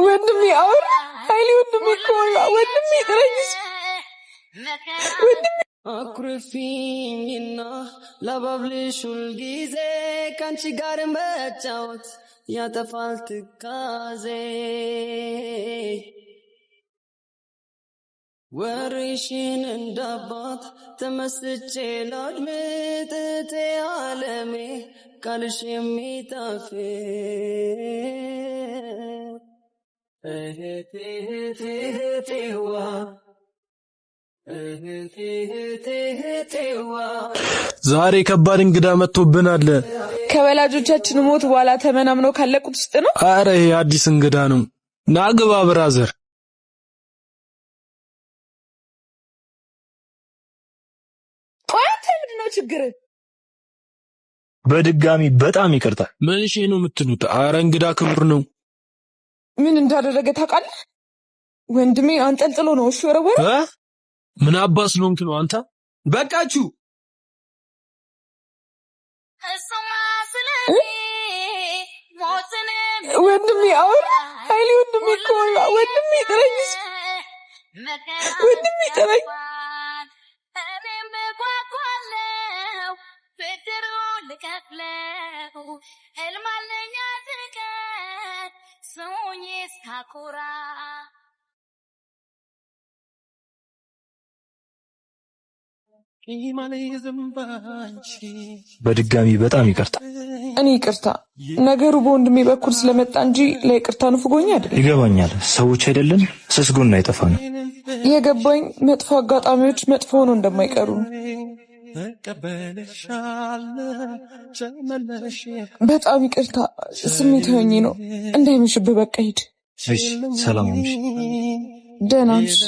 ወንድሜ አሁን ኃይሌ ወንድሜ እኮ ነው። ወንድሜ ጥረኝ ወንድሜ። አኩርፊኝና ለባብልሽ ሁልጊዜ ከአንቺ ጋር መጫወት ያጠፋል ትካዜ። ወሬሽን እንዳባት ተመስጬ ላድምጥ እቴ ዓለሜ ቃልሽ የሚጣፍጥ እህቴ እህቴ እህቴዋ እህቴ እህቴ እህቴዋ። ዛሬ ከባድ እንግዳ መጥቶብናል። ከወላጆቻችን ሞት በኋላ ተመናምነው ካለቁት ውስጥ ነው። አረ ይሄ አዲስ እንግዳ ነው። ና ግባ brother። ቆይ አንተ ምንድን ነው ችግር? በድጋሚ በጣም ይቅርታ። ምን እሺ ነው የምትሉት? አረ እንግዳ ክቡር ነው። ምን እንዳደረገ ታውቃለህ? ወንድሜ አንጠልጥሎ ነው እሺ ወረወረ። እ? ምን አባስ ስለሆንክ ነው አንተ? በቃችሁ። ወንድሜ አሁን ኃይሌ ወንድሜ እኮ ነው። ወንድሜ ጥረኝ ወንድሜ ጥረኝ። በድጋሚ በጣም ይቅርታ። እኔ ይቅርታ ነገሩ በወንድሜ በኩል ስለመጣ እንጂ ለይቅርታ ንፉጎኝ አይደለም። ይገባኛል። ሰዎች አይደለን ስስ ጎን አይጠፋንም። የገባኝ መጥፎ አጋጣሚዎች መጥፎ ሆኖ እንደማይቀሩ ነው። በጣም ይቅርታ ስሜት ሆኜ ነው። እንዳይመሽብህ በቃ ሂድ። እሺ፣ ሰላም አምሽ። ደህና አምሽ።